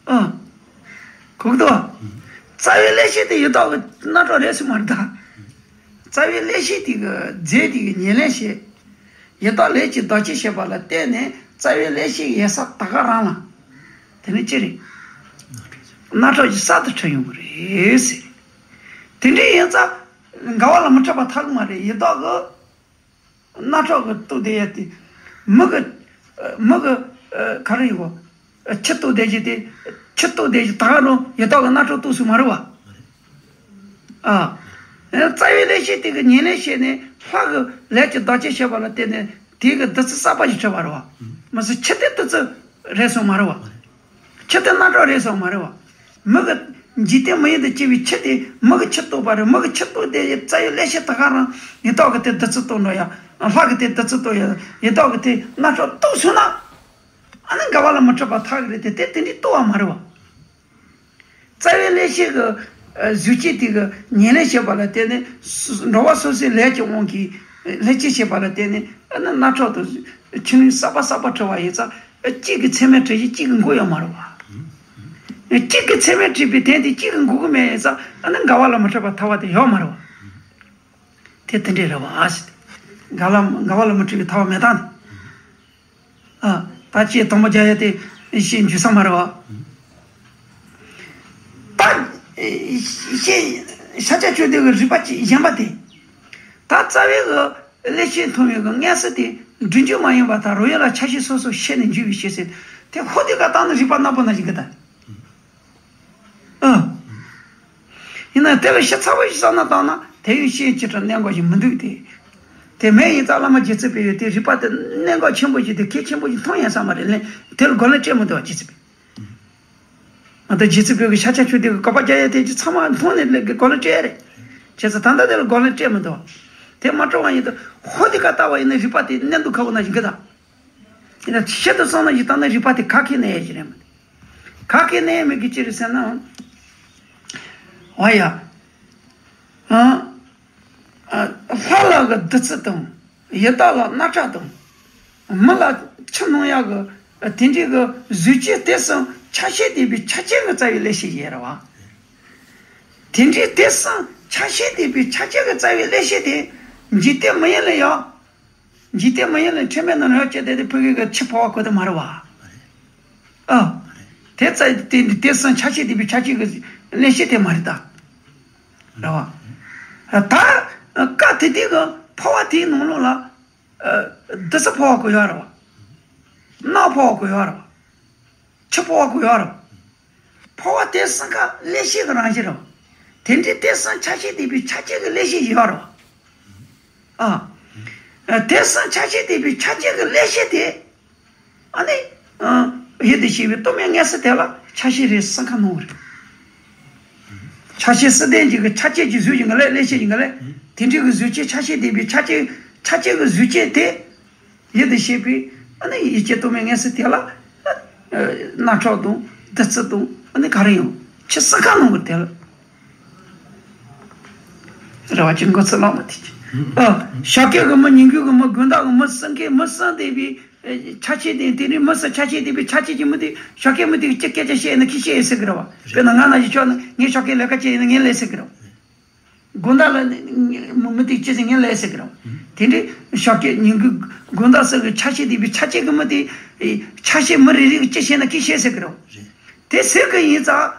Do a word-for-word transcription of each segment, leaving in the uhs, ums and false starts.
ཨ། གོ་གི་འདུག་བ། རྩ་བའི་བསླད་ཤེས་དེ་ཡི་དྭགས་ཀྱི་རྣག་ཁྲག་རེད་ཟེར་མ་རེད་ད། རྩ་བའི་བསླད་ཤེས་དེ་གི་རྫས་དེ་གི་ཉེར་ལེན་བྱེད། ཡི་དྭགས་ལས་ཀྱི་བདག་གཅེས་བྱེད་པ་ལ་བརྟེན་ནས་རྩ་བའི་བསླད་ཤེས་ཡལ་ས་ད་ག་རང་ལ། དེ་ནི་ཅི་རེད། རྣག་ཁྲག་གི་གསར་དུ་འཕྲུལ་ཡོང་གི་རེད་ཟེར། དེ་འདྲ་ཡིན་ཙང་། འགལ་བ་ལ་མི་འཕྲད་པར་ཐལ་གི་མ་རེད། ཡི་དྭགས་ཀྱི་རྣག་ཁྲག་གིས་བཏོགས་བསྡད་ཡ་དེ། མི་གི། མི་གི། ག་རེ་ཡིན་གོ། ཁྱི་བཏོགས་བསྡད་རྒྱུ་དེ། ཁྱི་བཏོགས་བསྡད་རྒྱུ་ད་ག་རང་ཡི་དྭགས་ཀྱི་རྣག་ཁྲག་བཏོགས་སུ་མ་རེད་བ། ཨ། རྩ་བའི་བསླད་ཤེས་དེ་གི་ཉེར་ལེན་བྱས་ནས་ལྷ་གི་ལས་ཀྱི་བདག་གཅེས་བྱས་པ་ལ་བརྟེན་ནས་དེ་གི་བདུད་རྩི་གསར་པ་ཞིག་འཕྲད་པ་རེད་བ། མི་ཚེ་ཁྱི་དེ་བདུད་རྩི་རེད་སོང་མ་རེད་བ། ཁྱི་དེ་རྣག་ཁྲག་རེད་སོང་མ་རེད་བ། མི་གི་འཇིག་རྟེན་མི་ཡུལ་དུ་སྐྱེ་བའི་ཁྱི་དེ་མི་གི་ཁྱི་བཏོགས་པ་རེད། མི་གི་ཁྱི་བཏོགས་དེ་རྩ་བའི་བསླད་ཤེས་ད་ག་རང་ཡི་དྭགས་ཀྱི་དེ་བདུད་རྩི་བཏོགས་འགྲོ་ཡ། ལྷ་གི་དེ་བདུད་རྩི་བཏོགས་ཡ། ཡི་དྭགས་ཀྱི་དེ་རྣག་ཁྲག་བཏོགས་སོང་ན། ཨ་ནི་འགལ་བ་ལ་མི་འཕྲད་པར་ཐལ་གི་རེད་དེ། དེ་དེ་འདྲའི་བཏོགས་པ་མ་རེད་བ། རྩ་བའི་བསླད་ཤེས་ཀྱི་གཟུགས་ཅན་དེ་གི་ཉེར་ལེན་བྱེད་པ་ལ་བརྟེན་ནས་སུ་འགྲོ་བ་སོ་སོའི་ལས་ཀྱི་དབང་གིས་ལྷན་སྐྱེས་བྱེད་པ་ལ་བརྟེན་ནས་ཨ་ནི་རྣག་ཁྲག་དང་ཁྱི་ནུས་གསར་པ་གསར་པ་འཕྲད་པ་ཡིན་ཙང་གཅིག་གི་ཚད་མས་གྲུབ་ཅིང་གཅིག་གི་འགོག་ཡོད་མ་རེད་བ། གཅིག་གི་ཚད་མས་གྲུབ་པའི་དོན་དེ་གཅིག་གི་འགོག་གི་མེད་ཡིན་ཙང་ཨ་ནི་འགལ་བ་ལ་མི་འཕྲད་པར་ཐལ་བ་དེ་ཡོད་མ་རེད་བ། དེ་དེ་འདྲས་རེད་བ་ཨ་ཞེས་ཏེ། འགལ་བ་འགལ་བ་ལ་མི་འཕྲད་པའི་ཐལ་བ་མེད་སྟངས་དེ། ཨ། ད་ཅི་དང་པོ་རྒྱག་ཡ་དེ་ཤེས་འཇུ་ས་མ་རེད་བ། ད་ཤེས་ཤཱཀྱ་ཆོས་ལྡན་གྱི་རིགས་པ་ཅིག་གཞན་པ་དེ། ད་རྩ་བའི་གི་བསླད་ཤེས་མཐོང་བའི་གི་མངོན་གསལ་དེ་སྒྲིབ་འཇུག་མ་ཡིན་པར་ཐལ། རོ་ཡི་ལ་ཆ་ཤས་སོ་སོར་ཤེས་ནས་འཇུག་པའི་ཕྱིར་ཟེར། དེ་ཧོ་དེ་ག་བཏང་ན་རིགས་པ་སྣ་པོ་ན་ཞིག་གི་ད། ཨ། ཡིན་ན་དེ་ལ་ཤ་ཚ་བོ་ཞིག་བསམ་ན་བཏང་ན་དེ་ཡང་ཤེས་བྱེད་ཀྱི་གནད་འགག་ཞིག་མི་འདུག་སྟེ། དེ་མེད་ཡིན་ཙང་བླ་མ་རྗེ་བཙུན་པས་ཡོད་དེ་རིགས་པ་དེ་གནད་འགག་ཆེན་པོ་ཞིག་དེ་གལ་ཆེན་པོ་ཞིག་མཐོང་ཡང་ས་མ་རེད་ལན་དེ་ལ་གོ་ལན་སྤྲད་མི་འདུག་བ་རྗེ་བཙུན་པས། ང་ད་རྗེ་བཙུན་པས་གི་ཤཱཀྱ་ཆོས་ལྡན་གི་གོ་བ་རྒྱག་ཡ་དེ་ཅི་ཚང་མ་མཐོང་ནས་ལས་གི་གོ་ལན་སྤྲད་ཡ་རེད། བྱས་ཙང་ད་ལྟ་དེ་ལ་གོ་ལན་སྤྲད་མི་འདུག་བ། དེ་མ་སྤྲོ་བ་ཡིན་དུ་ཧོ་དེ་ག་ལྟ་བ་ཡིན་ན་རིགས་པ་དེ་གནད་འདུག་ཁ་བོ་ན་ཞིག་གི་ད། ཡིན་ན་ཤེས་དུ་སོང་ན་ཡི་དྭགས་ནི་རིགས་པ་དེ་ག་གེ་ནས་ཡ་ཞིག་རེད་མ། ག་གེ་ནས་ཡ་མི་གི་ཅི་རེད་ཟེར་ན། འོ་ཡ། ཨ། ལྷ་ལ་གི་བདུད་རྩི་དང་། ཡི་དྭགས་ལ་རྣག་ཁྲག་དང་། མི་ལ་ཁྱི་སྣང་ཡག་གི་དེ་འདྲའི་གི་གཟུགས་ཅན་དེ་གསུམ་ཆ་ཤས་ལྡན་པའི་ཆ་ཅན་གི་རྩ་བའི་བསླད་ཤེས་ཡིན་ར་བ། དེ་འདྲའི་དེ་གསུམ་ཆ་ཤས་ལྡན་པའི་ཆ་ཅན་གི་རྩ་བའི་བསླད་ཤེས་དེ་འཇིག་རྟེན་མི་ཡུལ་ལ་ཡང་། འཇིག་རྟེན་མི་ཡུལ་ལ་ཁྲེལ་མེད་ན་ར་སྐྱེ་དེ་དེ་ཕ་གི་གི་ཕྱི་འཕོ་བ་གོ་དེ་མ་རེད་བ། ཨ། དེ་ཙ་དེ་དེ་སང་ཆ་ཤས་དེ་བི་ཆ་ཤས་གི་ལས་ཤེས་དེ་མ་རེད་ད། རེད་བ། ད་ཀ་དེ་དེ་གི་འཕོ་བ་དེའི་ནང་ལོགས་ལ་བདུད་རྩི་འཕོ་བ་གོ་ཡོད་རེད་བ། རྣག་འཕོ་བ་གོ་ཡོད་རེད་བ། ཆུ་འཕོ་བ་གོ་ཡོད་རེད་བ། འཕོ་བ་དེ་གསུམ་ཀ་བསླད་ཤེས་ཀྱི་རང་བཞིན་རེད། དེ་འདྲའི་དེ་གསུམ་ཆ་ཤས་ལྡན་པའི་ཆ་ཅན་གྱི་བསླད་ཤེས་ཡོད་རེད། ཨ། དེ་གསུམ་ཆ་ཤས་ལྡན་པའི་ཆ་ཅན་གྱི་བསླད་ཤེས་དེ། ཨ་ནི། ཡུལ་དུ་ཤེས་པའི་སྟོབས་མའི་མངོན་གསལ་དེ་ལ་ཆ་ཤས་རེ་གསུམ་ཀ་སྣང་བ་རེད། ཆ་ཤས་སུ་ལྡན་གྱི་གི་ཆ་ཅན་གྱི་གཟུགས་ཀྱི་ངང་ལས་བསླད་ཤེས་ཀྱི་ངང་ལས། དེ་འདྲའི་གི་གཟུགས་ཅན་ཆ་ཤས་ལྡན་པའི་ཆ་ཅན་ཆ་ཅན་གྱི་གཟུགས་ཅན་དེ། ཡུལ་དུ་ཤེས་པའི་ཨ་ནི་ཡིད་ཀྱི་སྟོབས་མའི་མངོན་གསལ་དེ་ལ། རྣག་ཁྲག་དང་བདུད་རྩི་དང་ཨ་ནི་ག་རེ་ཡང་ཆུ་གསུམ་ཀ་སྣང་གི་དེ་ལ། རེ་བ་ཅན་མགོ་ཚོད་ལངས་མ་ཐུབ་ཀྱི། ཨ། ཤཱཀྱ་གི་མི་ཉིན་གུང་གི་མི་དགོན་བདག་གི་མི་སེང་གེ་མི་གསུམ་ལྡན་པའི་ཆ་ཤས་དེ་དེ་ནི་མི་གསུམ་ཆ་ཤས་ལྡན་པའི་ཆ་ཤས་ཀྱི་མི་དེ་ཤཱཀྱ་མི་དེ་གི་སྐད་ཆ་བཤད་ན་ཁྱི་བཤད་ཟེར་གི་རེད་བ། དཔེར་ན་ང་ན་ཞིག་ཆོག་ན་ངས་ཤཱཀྱའི་ལས་ཀ་བྱས་ཡིན་ན་ངས་ལས་ཟེར་གི་རེད་བ། དགོན་བདག་ལ་མི་དེ་ཅི་ཟེར་ངན་ལས་ཟེར་གི་རེད། དེ་འདྲའི་ཤཱཀྱ་ཉིན་གུང་དགོན་བདག་ཟེར་གི་ཆ་ཤས་ལྡན་པའི་ཆ་ཅན་གི་མི་དེ། ཆ་ཤས་མི་རེ་རེ་གི་ཅི་བཤད་ན་ཁྱི་བཤད་ཟེར་གི་རེད། དེ་ཟེར་གི་ཡིན་ཙང་།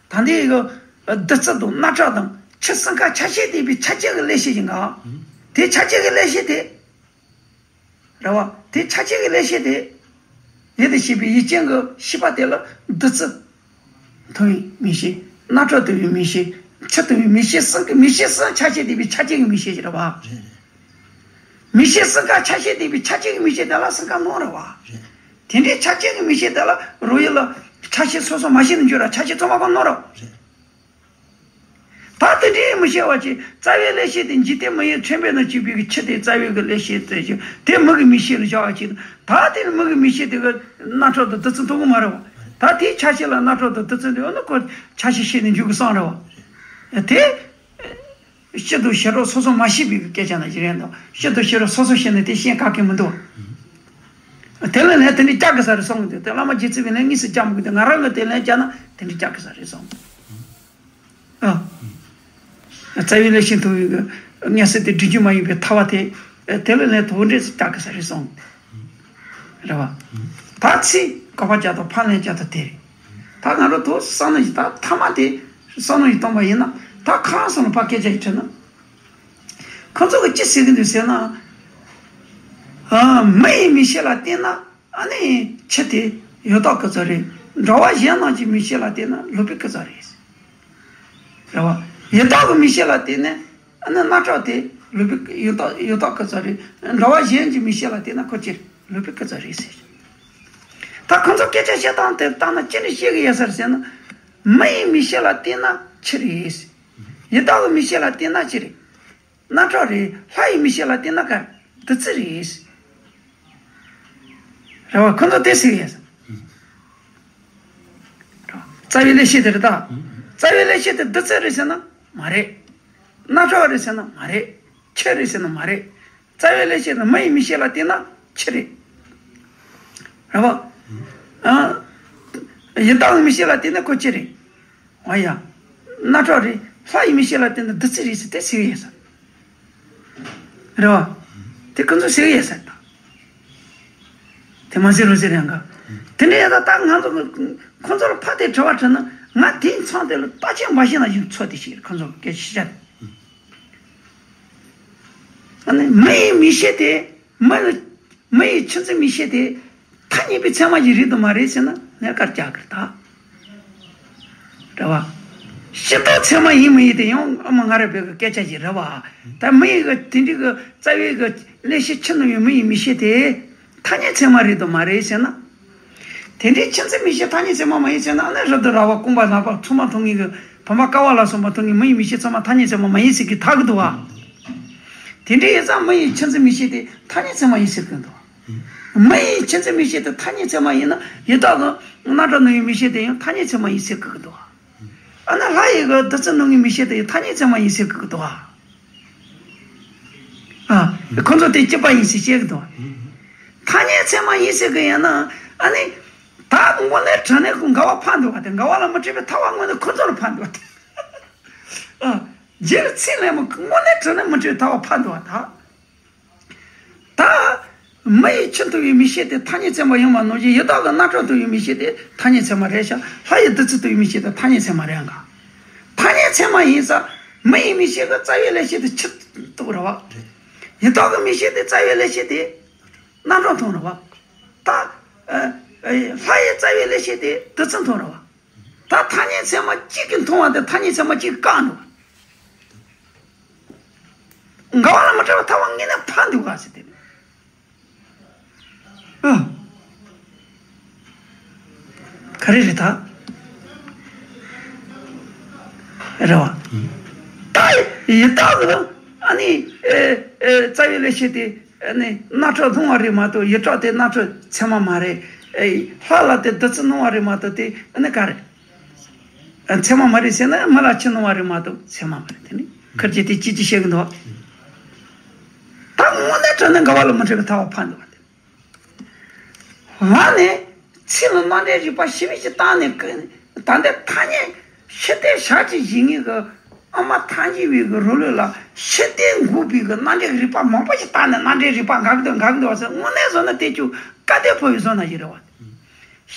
ད་འདི་གི་བདུད་རྩི་དང་རྣག་ཁྲག་དང་ཆུ་གསུམ་ཀ་ཆ་ཤས་ལྡན་པའི་ཆ་ཅན་གི་བསླད་ཤེས་ཡིན་ག་དེ་ཆ་ཅན་གི་བསླད་ཤེས་དེ། རེད་བ། དེ་ཆ་ཅན་གྱི་བསླད་ཤེས་དེ། ཡུལ་དུ་ཤེས་པའི་ཡུལ་ཅན་གྱི་ཤེས་པ་དེ་ལ་བདུད་རྩི། མཐོང་བའི་མིག་ཤེས། རྣག་ཁྲག་དུ་བའི་མིག་ཤེས། ཆུ་དུ་བའི་མིག་ཤེས་གསུམ་གྱི་མིག་ཤེས་གསུམ་ཆ་ཤས་ལྡན་པའི་ཆ་ཅན་གྱི་མིག་ཤེས་ཤིག་རེད་བ། རེད་རེད། མིག་ཤེས་གསུམ་ཀ་ཆ་ཤས་ལྡན་པའི་ཆ་ཅན་གྱི་མིག་ཤེས་དེ་ལ་གསུམ་ཀ་སྣང་རེད་བ། རེད། དེ་འདྲའི་ཆ་ཅན་གྱི་མིག་ཤེས་དེ་ལ་རོ་ཡུལ་ལ་ཆ་ཤས་སོ་སོ་མ་ཤེས་ནས་འཇུག་ར་ཆ་ཤས་ཚང་མ་ཀ་སྣང་རེད་བ། རེད། ད་དེ་འདྲའི་མི་ཤེས་པ་ཅིག་རྩ་བའི་བསླད་ཤེས་དེ་འཇིག་རྟེན་མི་ཡུལ་ཁྲོན་པའི་ནང་སྐྱེས་པའི་གི་ཁྱི་དེ་རྩ་བའི་གི་བསླད་ཤེས་རྩ་ཤེས་དེ་མི་གི་མིག་ཤེས་ལ་བཞག་པ་ཅིག་ད་དེ་མི་གི་མིག་ཤེས་དེ་གི་རྣག་ཁྲག་དང་བདུད་རྩི་མཐོང་གི་མ་རེད་བ། ད་དེའི་ཆ་ཤས་ལ་རྣག་ཁྲག་དང་བདུད་རྩི་འདུག་ན་ཁོ་ཆ་ཤས་ཤེས་ནས་འཇུག་གི་བསམ་རེད་བ། དེ། སྤྱི་དང་བྱེ་བྲག་སོ་སོ་མ་ཤེས་པའི་གི་སྐད་ཆ་ན་ཅི་རེད་འདུག་སྤྱི་དང་བྱེ་བྲག་སོ་སོ་ཤེས་ན་དེ་ཤེས་ག་གེ་མི་འདུག་དེ་ལ་ལན་དེ་འདྲ་རྒྱག་དགོས་ས་རེད་གསུང་གི་འདུག་དེ་བླ་མ་རྗེ་བཙུན་པས་ལན་དངོས་སུ་རྒྱག་མི་དགོས། དེ་ང་རང་གིས་དེ་ལན་རྒྱག་ན་དེ་འདྲ་རྒྱག་དགོས་ས་རེད་གསུང་། ཨ། རྩ་བའི་ལས་ཤིག་མཐོང་བའི་གི་མངོན་གསལ་དེ་སྒྲུབ་རྒྱུ་མ་ཡིན་པའི་ཐར་པ་དེ། དེ་ལ་ལན་དོགས་འདྲེས་སུ་རྒྱག་དགོས་ས་རེད་གསུང་། རེད་བ། ད་ཚིག་གོ་བ་རྒྱག་དང་ཕར་ལན་རྒྱག་དང་དེ་རེད། ད་ང་རང་དུ་བསམ་བློ་ཞིག་ད་ཐ་མ་དེ་བསམ་བློ་ཞིག་བཏང་པ་ཡིན་ན། ད་ཁ་སང་ལ་ཕར་སྐད་ཆ་ཞིག་དྲིས་ན། ཁོ་ཚོ་གིས་ཅི་ཟེར་གི་འདུག་ཟེར་ན། ཨ། མི་ཡི་མིག་ཤེས་ལ་བལྟས་ན་ཨ་ནི་ཆུ་དེ་ཡོད་དག་གི་ཚོད་རེད། འགྲོ་བ་གཞན་རྣམས་ཀྱི་མིག་ཤེས་ལ་བལྟས་ན་ལུད་པའི་སྐད་ཚོད་རེད། རེད་བ། ཡི་དྭགས་ཀྱི་མིག་ཤེས་ལ་བལྟས་ན་ཨ་ནི་རྣག་ཁྲག་དེ་ལུད་པའི་ཡོད་དག་ཡོད་དག་གི་ཚོད་རེད། འགྲོ་བ་གཞན་གྱི་མིག་ཤེས་ལ་བལྟས་ན་ཁོ་ཅི་རེད། ལུད་པའི་སྐད་ཚོད་རེད་ཟེར། ད་ཁོ་ཚོ་སྐད་ཆ་བཤད་སྟངས་དེ་ལྟ་ན་ཅི་འདྲ་བཤད་གི་ཡོད་ས་རེད་ཟེར་ན། མི་ཡི་མིག་ཤེས་ལ་བལྟས་ན་ཆུ་རེད། ཡི་དྭགས་ཀྱི་མིག་ཤེས་ལ་བལྟས་ན་ཅི་རེད། རྣག་ཁྲག་རེད། ལྷ་ཡི་མིག་ཤེས་ལ་བལྟས་ན་ག་བདུད་རྩི་རེད། རེད་བ། ཁོ་ཚོ་དེ་ཟེར་གི་ཡོད་ས། རྩ་བའི་ལས་ཤིག་དེ་རེད་ད། རྩ་བའི་ལས་ཤིག་དེ་བདུད་རྩི་རེད་ཟེར་ན་མ་རེད། རྣག་ཁྲག་རེད་ཟེར་ན་མ་རེད། ཆུ་རེད་ཟེར་ན་མ་རེད། རྩ་བའི་ལས་ཤིག་ནི་མི་ཡི་མིག་ཤེས་ལ་བལྟས་ན་ཆུ་རེད། རེད་བ། ཨ། ཡི་དྭགས་ཀྱི་མིག་ཤེས་ལ་བལྟས་ན་ཁོ་ཆུ་རེད། འོ་ཡ། རྣག་ཁྲག་རེད། ལྷ་ཡི་མིག་ཤེས་ལ་བལྟས་ན་བདུད་རྩི་རེད་ཟེར་དེ་ཟེར་གི་ཡོད་ས། རེད་བ། དེ་ཁོ་ཚོས་ཟེར་གི་ཡོད་ས་ད། དེ་མ་ཟེར་རུང་ཟེར་ཡང་ག་དེ་འདྲ་ཡ་ད་ད་ང་ཚོ་གི་ཁོ་ཚོར་ཕ་དེ་དྲི་བ་དྲིས་ན་ང་དེའི་མཚམས་དེ་ལ་ལྟ་ཅན་མ་ཤེས་ན་ཡིན་ཚོད་དེ་ཤེས་ཁོ་ཚོ་སྐད་ཆ་བཤད། ཨ་ནི་མི་ཡི་མིག་ཤེས་དེ་མི་ལ་མི་ཡི་ཆུ་འཛིན་མིག་ཤེས་དེ་ཐ་སྙད་པའི་ཚད་མ་ཞིག་རེད་དམ་མ་རེད་ཟེར་ན་ངས་བཀའ་རྒྱག་གི་རེད་ད། རེད་བ། ཤེས་རྟོགས་ཚད་མ་ཡིན་མི་ཡིན་དེ་ཡང་ཨ་མ་ང་རང་བོད་ཀྱི་སྐད་ཆ་ཞིག་རེད་བ། ད་མི་ཡི་གི་དེ་འདྲའི་གི་རྩ་བའི་གི་ལས་ཤིག་ཆུ་ནང་ཡོད་མི་ཡི་མིག་ཤེས་དེ་ཐ་སྙད་ཚད་མ་རེད་དམ་མ་རེད་ཟེར་ན། དེ་འདྲའི་ཆུ་འཛིན་མིག་ཤེས་ཐ་སྙད་ཚད་མ་མ་ཡིན་ཟེར་ན་ཨ་ནི་རི་དྭགས་ར་བ་རྐང་པ་ནག་པ་ཚང་མ་མཐོང་མཁན་གི་བུམ་པ་ཀ་བ་ལ་སོགས་པ་མཐོང་མཁན་མི་ཡི་མིག་ཤེས་ཚང་མ་ཐ་སྙད་ཚད་མ་མ་ཡིན་ཟེར་གི་ཐག་གི་འདུག་བ། དེ་འདྲའི་ཡིན་ཙང་མི་ཡི་ཆུ་འཛིན་མིག་ཤེས་དེ་ཐ་སྙད་ཚད་མ་ཡིན་ཟེར་གི་འདུག་བ། མི་ཡི་ཆུ་འཛིན་མིག་ཤེས་དེ་ཐ་སྙད་ཚད་མ་ཡིན་ན་ཡི་དྭགས་ཀྱི་རྣག་ཁྲག་ནང་ཡོད་མིག་ཤེས་དེ་ཡང་ཐ་སྙད་ཚད་མ་ཡིན་ཟེར་གི་འདུག་བ། ཨ་ནི་ལྷ་ཡི་གི་བདུད་རྩི་ནང་གི་མིག་ཤེས་དེ་ཡང་ཐ་སྙད་ཚད་མ་ཡིན་ཟེར་གི་འདུག་བ། ཨ། ཁོ་ཚོ་དེ་གཅིག་པ་ཡིན་ཟེར་བཤད་གི་འདུག་ཐ་སྙད་ཚད་མ་ཡིན་ཟེར་གི་ཡིན་ན་ཨ་ནི། ད་དངོས་གནས་དྲང་གནས་ཁོ་འགལ་བ་ཕར་འདུག་བ་དེ་འགལ་བ་ལ་མི་འཕྲད་པའི་ཐར་པ་དངོས་གནས་ཁོ་ཚོ་ལ་ཕར་འདུག་བ་དེ། ཨ། རྗེ་ལ་ཚིག་ལན་མོ་དངོས་གནས་དྲང་གནས་མི་འཕྲད་པའི་ཐར་པ་ཕར་འདུག་བ་ད། ད། མི་ཡི་ཆུ་འཐུང་བའི་མིག་ཤེས་དེ་ཐ་སྙད་ཚད་མ་ཡིན་པ་ནང་བཞིན་ཡི་དྭགས་ཀྱི་རྣག་ཁྲག་འཐུང་བའི་མིག་ཤེས་དེ་ཐ་སྙད་ཚད་མ་རེད་ཤག་ལྷ་ཡི་བདུད་རྩི་འཐུང་བའི་མིག་ཤེས་དེ་ཐ་སྙད་ཚད་མ་རེད་འགའ། ཐ་སྙད་ཚད་མ་ཡིན་ཙང་མི་ཡི་མིག་ཤེས་ཀྱི་རྩ་བའི་ལས་ཤེས་དེ་ཆུ་འཐུང་རེད་བ། ཡི་དྭགས་ཀྱི་མིག་ཤེས་དེ་རྩ་བའི་ལས་ཤེས་དེ་རྣག་ཁྲག་འཐུང་རེད་བ། ད། ཨ། ཨ། ལྷ་ཡི་རྩ་བའི་ལས་ཤེས་དེ་བདུད་རྩི་འཐུང་རེད་བ། ད་ཐ་སྙད་ཚད་མ་གཅིག་གིས་འཐུང་བ་དེ་ཐ་སྙད་ཚད་མ་གཅིག་བཀག་འགྲོ་བ། འགལ་བ་ལ་མི་འཕྲད་པའི་ཐར་པ་དངོས་གནས་ཕར་འདུག་ག་ཟེར་དེ། ཨ། ག་རེ་རེད་ད། རེད་བ། ད་ཡི་དྭགས་ཀྱི་ཨ་ནི་ཨེ་ཨེ་རྩ་བའི་ལས་ཤེས་དེ་ཨ་ནི་རྣག་ཁྲག་འཐུང་བ་རེད་མ་གཏོགས་ཡི་དྭགས་དེ་རྣག་ཁྲག་ཚད་མ་མ་རེད། ཨེ་ལྷ་ལ་དེ་བདུད་རྩི་འཐུང་བ་རེད་མ་གཏོགས་དེ་ཨ་ནི་ག་རེ། ཨ། ཚད་མ་མ་རེད་ཟེར་ན་མི་ལ་ཆུ་འཐུང་བ་རེད་མ་གཏོགས་ཚད་མ་མ་རེད་དེ་ནི་ཁིར་གྱིས་དེ་ཅི་ཅི་བཤད་གི་འདུག་ད་དངོས་གནས་དྲང་གནས་འགལ་བ་ལ་མི་འཕྲད་པའི་ཐར་པ་ཕར་འདུག་བ་དེ། ལ་ནི་ཚིག་ལ་རྣམ་འགྲེལ་རིགས་པ་ཞིབ་ཞིབ་བཏང་ནས་ཀི་ད་ལྟའི་ཐ་སྙད་ཤེས་ལྡན་ཞག་གཅིག་བཞེས་མཁན་གྱི་ཨ་མ་ཐང་ཅིག་པའི་གི་རོ་ལུས་ལ་ཤེས་ལྡན་འགོག་པའི་གི་རྣམ་འགྲེལ་རིགས་པ་མང་པོ་ཞིག་བཏང་ནས་རྣམ་འགྲེལ་རིགས་པ་འགག་འདུག་འགག་འདུག་ཟེར་དངོས་གནས་བཟོ་ན་དེ་ཅུ་བཀའ་བསྟན་ཕོ་བའི་བཟོ་ན་ཞིག་རེད་བ།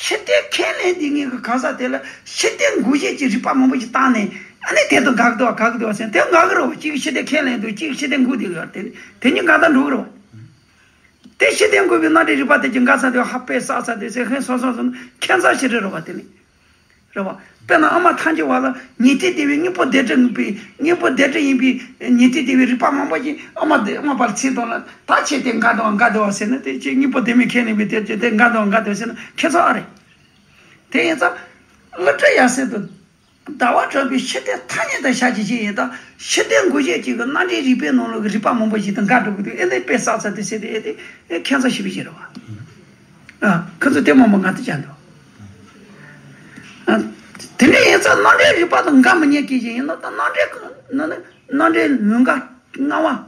ཤེས་ལྡན་ཁས་ལེན་དེ་ངེད་ཀྱི་ག་ས་དེ་ལ་ཤེས་ལྡན་འགོག་བྱེད་ཀྱི་རིགས་པ་མང་པོ་ཞིག་བཏང་ནས་ཨ་ནི་དེ་དང་འགག་འདུག་འགག་འདུག་ཟེར་དེ་འགག་གི་རེད་བ། གཅིག་ཤེས་ལྡན་ཁས་ལེན་འདུག་གཅིག་ཤེས་ལྡན་འགོག་བསྡད་ཡོད་དེ་དེ་གཉིས་འགལ་ཟླ་འགྲོ་གི་རེད་བ། དེ་ཤེས་ལྡན་འགོག་པའི་རྣམ་འགྲེལ་རིགས་པ་དེ་གྱི་འགག་ས་དེ་ཧ་པེ་ས་ས་དེ་ཟེར་ཧེ་སོ་སོ་སོ་ཁྱད་མཚར་ཞིག་རེད་རེད་བ་དེ་ནི། རེད་བ། དཔེར་ན་ཨ་མ་ཐང་ཅིག་པ་ལ་ཉན་ཐོས་སྡེ་པའི་སྙིང་པོ་བདེ་དྲི་པའི་སྙིང་པོ་བདེ་དྲི་ཡིན་པའི་ཉན་ཐོས་སྡེ་པའི་རིགས་པ་མང་པོ་ཞིག་ཨ་མ་དེ་ཨ་མ་པ་ལ་ཚིག་དང་ལ་ད་ཆེ་དེ་འགལ་འདུག་འགལ་འདུག་ཟེར་ན་དེ་ཅི་སྙིང་པོ་བདེ་མེད་ཁས་ལེན་པའི་དེ་ཅི་དེ་འགལ་འདུག་འགལ་འདུག་ཟེར་ན་ཁྱད་མཚར་ཨ་རེད། དེ་ཡིན་ཙང་། སློབ་གྲྭ་ཡར་སེང་དུ། ཟླ་བ་གྲགས་པའི་ཤེས་ལྡན་ཐ་སྙད་དང་ཞག་གཅིག་བཞེས་ཡིན་ད་ཤེས་ལྡན་འགོག་བྱེད་ཅིག་གི་རྣམ་འགྲེལ་རིགས་པའི་ནང་ལོགས་ཀྱི་རིགས་པ་མང་པོ་ཞིག་དང་འགལ་འགྲོ་གི་འདུག་ཨེ་འདི་དཔེ་བསགས་ཚར་དུ་ཟེར་ཏེ་ཨེ་དེ་ཨེ་ཁྱད་མཚར་ཞེ་པོ་ཞིག་རེད་བ། ཨ། ཁོ་ཚོ་དེ་མང་པོ་ང་ཚོ་ཅང་འདུག་ཨ། དེ་འདྲ་ཡིན་ཙང་རྣམ་འགྲེལ་རིགས་པ་དང་འགལ་མི་ཉན་གྱི་ཞིག་ཡིན་ན་ད་རྣམ་འགྲེལ་ནི་རྣམ་འགྲེལ་ལུང་འགའ་ལྔ་བ།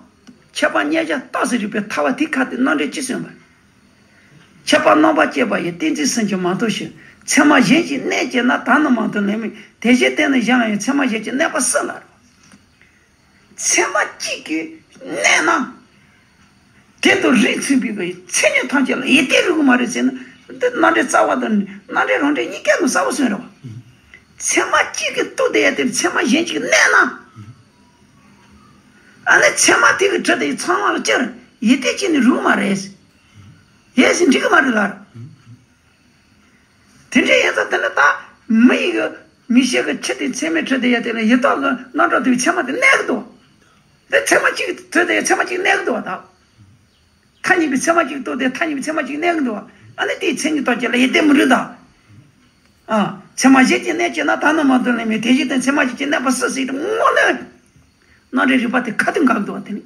ཁྱད་པར་མཉན་བྱ་རྟགས་སུ་རིགས་པའི་ཐར་པ་དེའི་ཁ་དེ་རྣམ་འགྲེལ་ཅི་གསུངས་པ། ཁྱབ་པ་རྣམ་པར་བཅད་པ་ཡི། ཏིང་འཛིན་སེམས་ཀྱིས་མ་དོར་ཞིང་། ཚད་མ་གཞན་གྱིས་གནས་བཅས་ན། ད་ནི་མ་དོར་ལན་མེད། དེ་བཞིན་དེ་ནི་གཞན་ལ་ཡང་། ཚད་མ་གཞན་གྱིས་གནས་པ་སུ་ལ། ཚད་མ་གཅིག་གིས་གནས་ན། དེ་དང་རིགས་མཚུངས་པའི་གི་མཚན་ཉིད་ཐམས་ཅད་ལ་ཡིད་བརྟན་རུང་གི་མ་རེད་ཟེར་ན། འདི་རྣམ་འགྲེལ་རྩ་བ་དང་རྣམ་འགྲེལ་རང་འགྲེལ་གཉིས་ཀ་ནས་གསལ་པོ་གསུངས་རེད་བ། ཚད་མ་གཅིག་གིས་རྟོགས་བསྡད་ཡ་དེ་ཚད་མ་གཞན་གཅིག་གིས་གནས་ན། ཨ་ནི་ཚད་མ་དེ་གི་དྲི་དེ་ཚང་མ་ལ་ཅིར་ཡིད་བརྟན་བྱས་ནས་རུང་མ་རེད། ཡས་ཟིན་འགྲིག་གི་མ་རེད་ལར། དེ་འདྲ་ཡིན་ཙང་དེ་ནི་ད་མི་ཡི་གི་མིག་ཤེས་ཀྱི་ཆུ་དེ་ཚད་མའི་དྲི་དེ་ཡ་དེ་ལ་ཡིད་རྟོན་གྱི་རྣམ་གྲངས་དེ་ཚད་མ་དེ་གནས་ཀྱི་འདུག། དེ་ཚད་མ་གཅིག་གི་དྲི་དེ་ཚད་མ་གཅིག་གནས་ཀྱི་འདུག་བ་ད། ཐ་སྙད་པའི་ཚད་མ་གཅིག་རྟོགས་ཏེ་ཐ་སྙད་པའི་ཚད་མ་གཅིག་གནས་ཀྱི་འདུག་བ། ཨ་ནི་དེའི་མཚན་ཉིད་རྟོགས་བྱེད་ལ་ཡིད་བརྟན་མི་རུང་ད། ཨ། ཚད་མ་གཞན་གྱིས་གནས་བཅས་ན། ད་ནི་མ་དོར་ལན་མེད། དེ་བཞིན་དུ་ཚད་མ་གཞན་གྱིས་གནས་པ་སུ་ཟེར་ཏེ་དངོས་གནས། རྣམ་འགྲེལ་རིག་པ་དེ་ཁ་ཐུག་འགག་འདུག་བ་དེ་ནི། ད་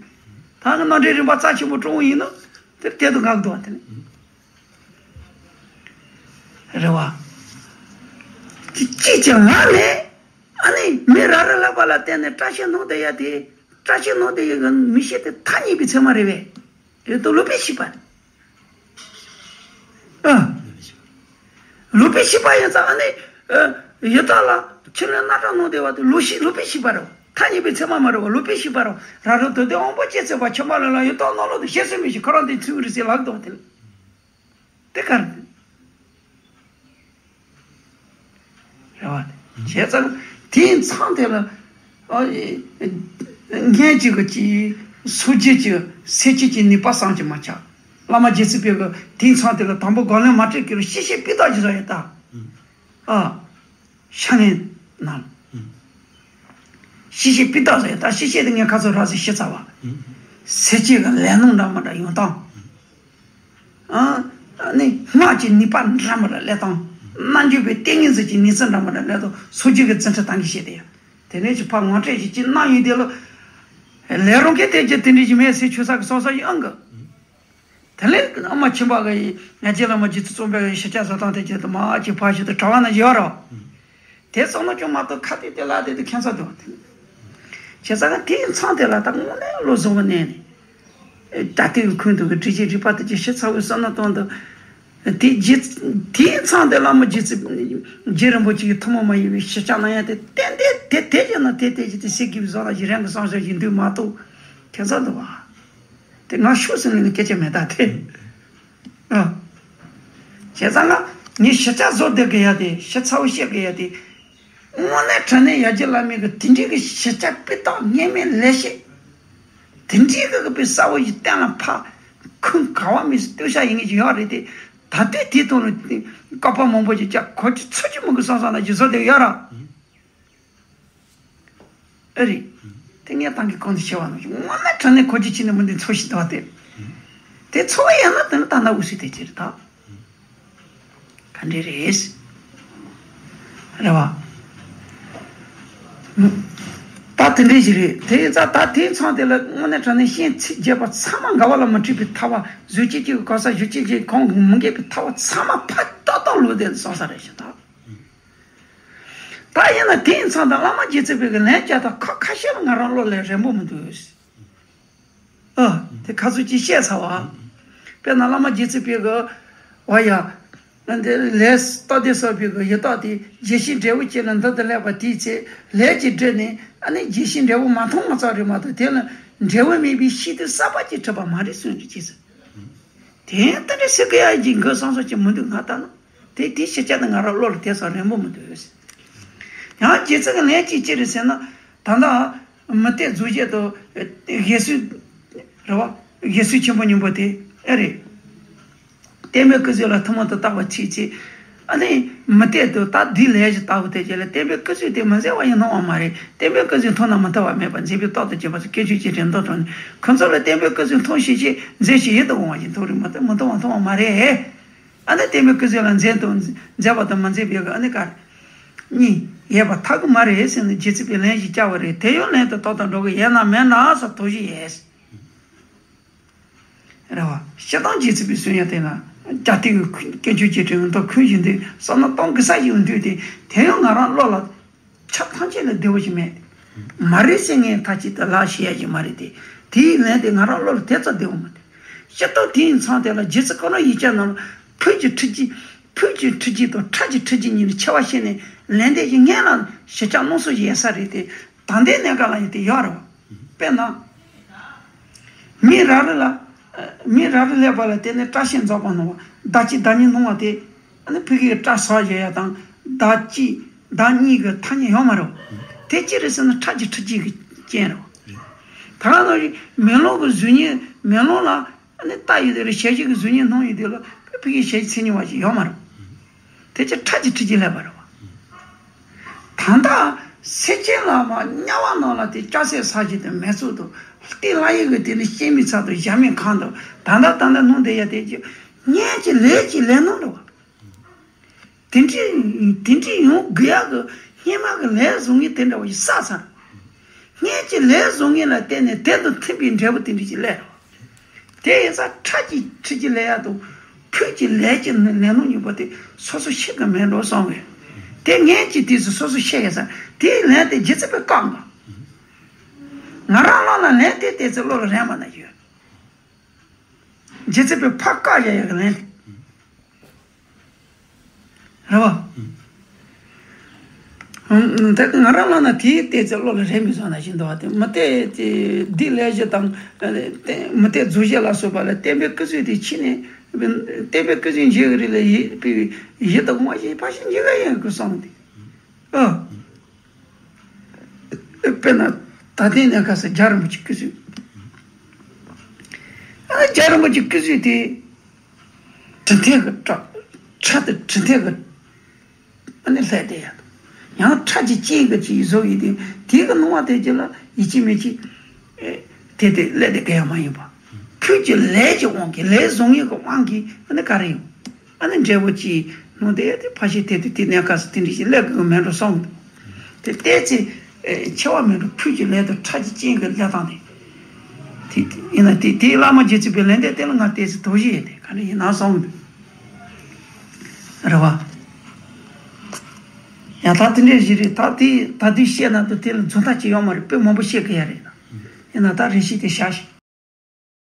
གི་རྣམ་འགྲེལ་རིག་པ་རྩ་ཆེན་པོ་སྤྲོ་བོ་ཡིན་ན། དེར་དེ་དུ་འགག་འདུག་བ་དེ་ནི། རེད་བ། ཅི་ཅི་ཅི་ང་ནི། ཨ་ནི་མི་ར་ར་ལབ་པ་ལ་བརྟེན་ནས་བཀྲ་ཤིས་སྣང་བསྡད་ཡ་དེ། བཀྲ་ཤིས་སྣང་བསྡད་ཡ་གི་མིག་ཤེས་དེ་ཐ་སྙད་པའི་ཚད་མ་རེད་བས། ཡོད་དོ་ལུགས་པའི་ཤེས་པ། ཨ། ལུགས་པའི་ཤེས་པ་ཡིན་ཙང་ཨ་ནི། ཨ། ཡི་དྭགས་ལ་ཕྱི་ལོགས་རྣམ་གྲངས་སྣང་བསྡད་པ་དེ་ལུགས་ཤེས་ལུགས་པའི་ཤེས་པ་རེད། ཐ་སྙད་པའི་ཚད་མ་མ་རེད་བ། ལུགས་པའི་ཤེས་པ་རེད། ར་རོ་དོ་དེ་དབང་པོ་སྐྱེ་ཚད་པ་ཁྱིམ་པ་ལ་ལ་ཡི་དྭགས་རྣམས་ལ་དེ་ཤེས་སོ་མི་ཤེས་ཁོ་རང་དེ་ཚུལ་རེད་ཟེར་ལག་དོ་དེ། དེ་གར་རེད་བ། བྱས་ཙང་དེའི་མཚམས་དེ་ལ། ཨ། སྔན་གྱི་གི་ཅི། སོ་སྐྱེ་གི་སེམས་བསྐྱེད་ཀྱི་ནུས་པ་བསམ་གྱིས་མི་ཁྱབ། བླ་མ་རྗེ་བཙུན་པས་གི་དེའི་མཚམས་དེ་ལ་དང་པོ་དགག་ལན་མ་སྤྲད་ཀྱི་རུ་ཤེས་བྱའི་སྤུས་དག་ཅིག་བཟོ་ཡོད་ད། ཨ། ཤ་ནས་ནང་། ཤེས་བྱའི་སྤུས་དག་ཟེར་ད་ཤེས་བྱ་དེ་ངས་ཁ་ཚོ་ར་ཟེར་ཤེས་ཚར་བ། ཟེར་བྱེད་ཀྱི་ལས་སྣང་འདྲ་མི་འདྲ་ཡོང་སྟངས། ཨ། ནི་སྔགས་ཀྱི་ནུས་པ་འདྲ་མི་འདྲ་སླེབས་སྟངས། རྣལ་འབྱོར་པའི་ཏིང་ངེ་འཛིན་གྱི་ནུས་རྩལ་འདྲ་མི་འདྲ་སླེབས་སྟངས་སོ་སྐྱེ་གི་འཛིན་ཁྲིད་བཏང་གི་བཤད་དེ་ཡ། དེ་ནས་ཀྱི་ཕར་ངོ་སྤྲད་ཀྱི་ཅི་གནང་ཡོད་དེ་ལ། ལས་རང་གིས་དེ་ཀྱི་དེ་འདྲ་ཞིག་མེད་ཟེར་ཆོས་ས་གི་སོ་སོ་ཡང་གི། དེ་ལས་ཨ་མ་ཁྱིམ་པ་གི་ཡིན་ང་རྗེ་བླ་མ་རྗེ་བཙུན་བཙུན་པའི་ཤེས་བྱ་བཟོ་སྟངས་དེ་ཅི་ད་མ་ཅི་ཕ་ཞིག་ཏུ་གྲྭ་བ་ན་ཡོད་རོ། དེ་བསམ་བློ་ཅུང་མ་གཏོགས་ཁ་གཏད་དེ་ལ་དེ་དུ་ཁྱད་མཚར་འདུག་བ་དེ། བྱས་ཙང་དེའི་མཚམས་དེ་ལ་ད་དངོས་གནས་བློ་བཟང་བོ་གནས་ནས། ད་ལྟའི་ཁུངས་དུ་གི་དྲི་ཞིམ་རིག་པ་དེ་ཅི་ཤེས་ཚ་བོའི་བསམ་བློ་གཏོང་དུ། དེ་རྗེ་དེའི་མཚམས་དེ་བླ་མ་རྗེ་བཙུན་རྗེ་རིན་པོ་ཆེ་གི་ཐུན་མོང་མ་ཡིན་པའི་ཤེས་བྱ་གནང་ཡ་དེ་ཏན་ཏན་དེ་དེ་བྱས་ན་དེ་དེ་ཅི་དེ་སྲིད་ཀྱི་བཟང་ལ་ཞིག་རང་གི་བསམ་བྱ་ཞིག་འདུག་མ་གཏོགས་ཁྱད་མཚར་འདུག་བ། དེ་ང་ཤུགས་སུ་ལེན་གི་སྐད་ཆ་མེད་ད་དེ། ཨ། བྱས་ཙང་ང་ངས་ཤེས་བྱ་བཟོ་བསྡད་གི་ཡ་དེ་ཤེས་ཚ་བོ་བཤད་གི་ཡ་དེ། དངོས་གནས་དྲང་གནས་ཡར་རྒྱས་བླ་མའི་གི་དེ་འདྲའི་གི་ཤེས་བྱ་སྤུས་དག་སྙེ་མའི་ལས་བྱེད། དེ་འདྲའི་གི་གི་དཔེ་གསལ་བོ་ཞིག་གཏན་ལ་ཕབ། ཁུངས་ག་བ་མི་སྲིད་ལྟོས་བྱ་ཡིན་གི་ཡོད་རེད་དེ། ད་ལྟའི་དེ་དོན་ལ་བསྐལ་པ་མང་པོ་ཞིག་བསྐྱལ་གོ་ཅི་ཚོད་ཅི་མི་དགོས་བསམ་བསམ་ན་ཞིག་བཟོ་བསྡད་གི་ཡོད་ར། ཨེ་རེད། དེ་ངས་ཏང་གི་གོང་དུ་ཆེ་བ་ནང་བཞིན་དངོས་གནས་དྲང་གནས་གོ་རྒྱུ་ཕྱིན་ནས་མི་འདི་འཚོ་ཞིག་འདུག་སྟེ། དེ་འཚོ་བ་ཡང་ན་དེ་ནི་ད་ལྟ་འུ་སུ་དེ་ཅི་རེད་ད། ག་འདྲ་རེད། རེད་བ། ད་དེ་འདྲ་ཞིག་རེད་དེ་ཡིན་ཙང་ད་དེའི་མཚམས་དེ་ལ་དངོས་གནས་དྲང་གནས་གཞན་ཚིག་བརྒྱད་པ་ཚང་མ་འགལ་བ་ལ་མི་འཁྲིད་པའི་ཐལ་བ་གཟུགས་ཅན་གཅིག་གི་གང་ཟག་གཞུག་ཅན་གཅིག་གང་གི་མི་འགལ་བའི་ཐལ་བ་ཚང་མ་ཕར་ཏག་ཏག་ལུས་དེ་སོང་ས་རེད་ཞེས་ད། ད་ཡིན་ན་དེའི་མཚམས་དང་བླ་མ་རྗེ་བཙུན་པའི་གི་ལན་བརྒྱ་དང་ཁ་ཁ་ཤས་ལ་ང་རང་བློ་ལ་རན་པོ་མི་འདུག། ཨ། དེ་ཁ་ཚུར་གྱིས་བཤད་ཚར་བ། དཔེར་ན་བླ་མ་རྗེ་བཙུན་པའི་གི་བ་ཡ། འདི་ལས་རྟགས་དེ་སོགས་པའི་གི་ཡི་དྭགས་དེ་རྗེས་ཤུལ་འབྲས་བུ་ཅན་ལ་འདི་ལྟར་སླེབས་པ་དེའི་ཚེ་ལས་ཀྱི་སྒྲིབ་ནས་ཨ་ནི་རྗེས་ཤུལ་འབྲས་བུ་མ་མཐོང་བ་ཙམ་རེད་མ་གཏོགས་དེ་ལ་འབྲས་བུ་མེད་པའི་ཤེས་དུས་གསར་པ་ཅིག་གྲུབ་པ་མ་རེད་གསུངས་ཀྱི་ཅེས། དེ་ཡང་དེ་འདྲ་སེ་གི་ཡ་ཡིན་དགོས་བསམ་བསམ་ཅིག་མི་འདུག་ང་ལྟ་ན། དེ་དེའི་ཤེས་བྱ་དེ་ང་རང་བློ་ལ་དེ་ཙམ་རན་པོ་མི་འདུག། ཡང་རྗེ་བཙུན་གྱི་ལན་གཅིག་ཅི་རེད་ཟེར་ན། ད་ལྟ་མུ་སྟེགས་རྫོགས་བྱེད་དང་དགེ་ཚུལ། རེད་བ། དགེ་ཚུལ་ཆེན་པོ་སྙིང་པོ་དེ་ཨེ་རེད། བསྟན་པའི་སྐུ་གཟུགས་ལ་ཐུན་མོང་དུ་བརྟག་པ་ཚིག་ཚིག། ཨ་ནི་མུ་སྟེགས་དང་ད་འདི་ལས་ཀྱི་ལྟ་བུ་དེ་རྗེས་ལ་བསྟན་པའི་སྐུ་གཟུགས་དེ་མི་འཛད་པ་ཡིན་སྣང་བ་མ་རེད། བསྟན་པའི་སྐུ་གཟུགས་མཐོང་ན་མི་མཐོང་བ་མེད་པར་མཛེས་པའི་ཏོག་ཏུ་གྱུར་པ་སོགས་དཀོན་མཆོག་གི་རིམ་གྲོ་དང་ནི་ཁོ་ཚོ་ལ་བསྟན་པའི་སྐུ་གཟུགས་མཐོང་ཤེས་ཤེས་མཛེས་ཤེས་ཡིད་དུ་འོང་བ་ཞིག་མཐོང་རིགས་མི་མཐོང་མི་མཐོང་བ་མཐོང་བ་མ་རེད། ཨ་ནི་བསྟན་པའི་སྐུ་གཟུགས་ལ་མཛེས་དང་མཛེས་པ་དང་མ་མཛེས་པའི་གི་ཨ་ནི་ཀར། གཉིས་ཡོད་པ་ཐག་གི་མ་རེད་ཟེར་ནས་རྗེ་བཙུན་པས་ལན་ཞིག་བསྐྱར་བ་རེད། དེ་ཡང་ལན་དུ་ཏག་ཏག་འགྲོ་གི་ཡོད་ན་མེད་ན་ཟེར་དོགས་གཞི་ཡོད། རེད་བ། སྤྱིར་བཏང་རྗེ་བཙུན་པས་གསུང་ཡ་དེ་ན་རྒྱ་སྟེང་གི་དཀོན་མཆོག་གི་དྲིན་དུ་ཁུངས་ཞིག་འདུག་བསམ་ན་གཏོང་གི་ས་ཞིག་འདུག་སྟེ་དེ་ཡང་ང་རང་བློ་ལ། ཆ་ཐམས་ཅད་ལ་བདེ་བོ་ཞིག་མེད། མ་རེད་ཟེར་ངས་ཐག་གཅིག་ཏུ་ལག་ཤེས་ཡ་ཞིག་མ་རེད་དེ། དེའི་ལན་དེ་ང་རང་བློ་ལ་དེ་ཙམ་བདེ་བོ་མ་རེད། སྤྱིར་བཏང་དེའི་མཚམས་དེ་ལ་རྗེ་བཙུན་ཁོ་རང་ཡིག་ཆ་ནང་ལ་ ཕུད་ཀྱི་འཁྲུལ་རྐྱེན། ཕུད་ཀྱི་འཁྲུལ་རྐྱེན་དང་ཁྲག་གི་འཁྲུལ་རྐྱེན་གཉིས་ནི་ཕྱེ་བ་ཕྱེ་ནས་ལན་འདེབས་ཀྱི་སྔོན་ལ་ཞི་ཆགས་སྣང་ཚུལ་ཡོད་ས་རེད་དེ། ད་ལྟའི་གནས་སྐབས་ལ་ཡང་དེ་ཡོད་རེད་བ། དཔེར་ན། མི་རབ་རིབ་ལ། མི་རབ་རིབ་སླེབས་པ་ལ་བརྟེན་ནས་སྐྲ་ཤད་འཛག་པ་སྣང་བ། ཟླ་གཅིག་ཟླ་གཉིས་སྣང་བ་དེ། ཨ་ནི་ཕ་གིའི་སྐྲ་ཟག་བཞག་ཡ་དང་། ཟླ་གཅིག་ཟླ་གཉིས་ཀྱི་ཐ་སྙད་ཡོད་མ་རེད་བ། དེ་ཅི་རེད་ཟེར་ན་ཁྲག་གི་འཁྲུལ་རྐྱེན་གྱི་རྐྱེན་རེད་བ། ད་ག་ནང་བཞིན་མེ་ལོང་གི་གཟུགས་བརྙན། མེ་ལོང་ལ་ཨ་ནི་ལྟ་ཡོད་དེ་རེད། ཞལ་གཅིག་གི་གཟུགས་བརྙན་སྣང་ཡོད་དེ་ལ་ཕ་གིའི་ཞལ་གཅིག་མཚན་ཉིད་བ་ཞིག་ཡོད་མ་རེད་བ། དེ་ཅི་ཁྲག་གི་འཁྲུལ་རྐྱེན་སླེབས་པ་རེད་བ། ད་ལྟ་སེམས་ཅན་ལ་མ་དམྱལ་བ་ནང་ལ་དེ་ལྕགས་སྲེག་ཟ་བཞིན་དུ་མེ་ཚུགས་དང་། རྟེན་ལྷ་ཡི་གི་དེ་ནི་སྐྱེད་མོས་ཚལ་དང་། གཞལ་མེད་ཁང་དང་། ད་ལྟ་ད་ལྟ་སྣང་བསྡད་ཡ་དེ་ཅི་སྔོན་གྱི་ལས་ཀྱི་ལས་སྣང་རེད་བ། དེ་འདྲའི་དེ་འདྲའི་ཡོང་དགོས་ཡག་གི་སྔོན་མ་གི་ལས་བཟང་ངན་དེ་འདྲ་བ་ཞིག་བསགས་ཚར། སྔོན་གྱི་ལས་བཟང་ངན་ལ་བརྟེན་ནས་དེ་དང་མཐུན་པའི་འབྲས་བུ་དེ་འདྲ་ཞིག་སླེབས་རེད་བ། དེ་ཡིན་ཙང་ཁྲག་གི་འཁྲུལ་རྐྱེན་སླེབས་ཡག་དང་། ཕུད་ཀྱི་ལས་ཀྱི་ལས་སྣང་གཉིས་པོ་དེ་སོ་སོ་ཤེས་ཀྱི་མེད་འགྲོ་བསམ་གི། དེ་སྔོན་གྱི་དུས་སུ་སོ་སོ་ཤེས་ཡོད་ཙང་དེའི་ལན་དེ་རྗེ་བཙུན་པས་བཀག་འགོ། ང་རང་ལ་ལན་དེ་བལྟས་ཚེ་བློ་ལ་རན་པ་ན་ཡོད། རྗེ་བཙུན་པས་ཕར་བཀག་བཞག་ཡག་གི་ལན་དེ། རེད་བ། ཨང་། ད་ང་རང་ལ་ན་དེའི་ལྟས་ཚེ་བློ་ལ་རེ་མི་བཟང་ན་ཞིག་འདུག་བ། དེ་མུ་སྟེགས་དེ་སྡིག་ལས་བཞི་དང་། མུ་སྟེགས་རྫུ་བཞི་ལ་སོགས་པ་ལ་བསྟན་པའི་སྐུ་ཚེ་དེ་ཕྱིན་ནས། བསྟན་པའི་སྐུ་ཚེ་འཇིག་གི་རིགས་ལ་ཡིད་པའི་ཡིད་དུ་འོང་བ་ཞིག་ཕར་ཕྱིན་འཇིག་གི་ཡོད་དགོས་བསམ་སྟེ། ཨ། དཔེར་ན་ད་ལྟའི་གནས་སྐབས་སུ་རྒྱལ་བ་རིན་པོ་ཆེའི་སྐུ་ཚེ། ཨ་ནི་རྒྱལ་བ་རིན་པོ་ཆེའི་སྐུ་ཚེ་དེ། གྲི་མཐེབ་ཀྱི་སྐྲ། ཁྲག་དང་གྲི་མཐེབ་ཀྱི། ཨ་ནི་ལྷད་དེ་ཡ། ཡང་ཁྲག་གི་རྐྱེན་གྱིས་ཅིག་བཟོ་ཡི་དེ། དེ་གི་སྣང་བ་དེ་ཅིག་ལ་ཡིད་ཆེས་མི་བྱེད། དེ་དེ་སླད་དེ་ག་ཡང་མ་ཡིན་པ། ཁྱོད་ཀྱི་ལས་ཀྱི་དབང་གིས། ལས་བཟང་ངན་གྱི་དབང་གིས་ཨ་ནི་ག་རེ་ཡོང་། ཨ་ནི་འབྲས་བུ་ཅིག་སྣང་དེ་དེ་ཕལ་ཆེར་དེ་དེ་དེ་གནས་སྐབས་སུ་དེ་འདྲ་ཞིག་སླེབས་དགོས་ཀྱི་མེད་འགྲོ་བསམ་གི་འདུག། དེ་ལྟས་ཚེ། ཨེ། འཆི་བ་མེད་འགྲོ། ཕུད་ཀྱི་ལས་དང་ཁྲག་གི་རྐྱེན་གྱི་སླེབས་སྟངས་དེ། དེ་ཡིན་ན་དེ་དེའི་བླ་མ་རྗེ་བཙུན་པའི་ལན་དེ་དེ་ལ་ང་བལྟས་ཚེ་དོགས་གཞི་ཡོད་དེ་ག་རེ་ཡིན་ན་བསམ་གི་འདུག། རེད་བ། ཡང་ད་དེ་འདྲས་ཞིག་རེད། ད་དེ་ད་དུས་བཤད་ན་དུ་དེ་ལ་རྫུན་ཐག་ཅིག་ཡོད་མ་རེད། དཔེ་མང་པོ་བཤད་གི་ཡ་རེད། ཡིན་ན་ད་རེ་ཞིག་དེ་བཞག་ཞིག།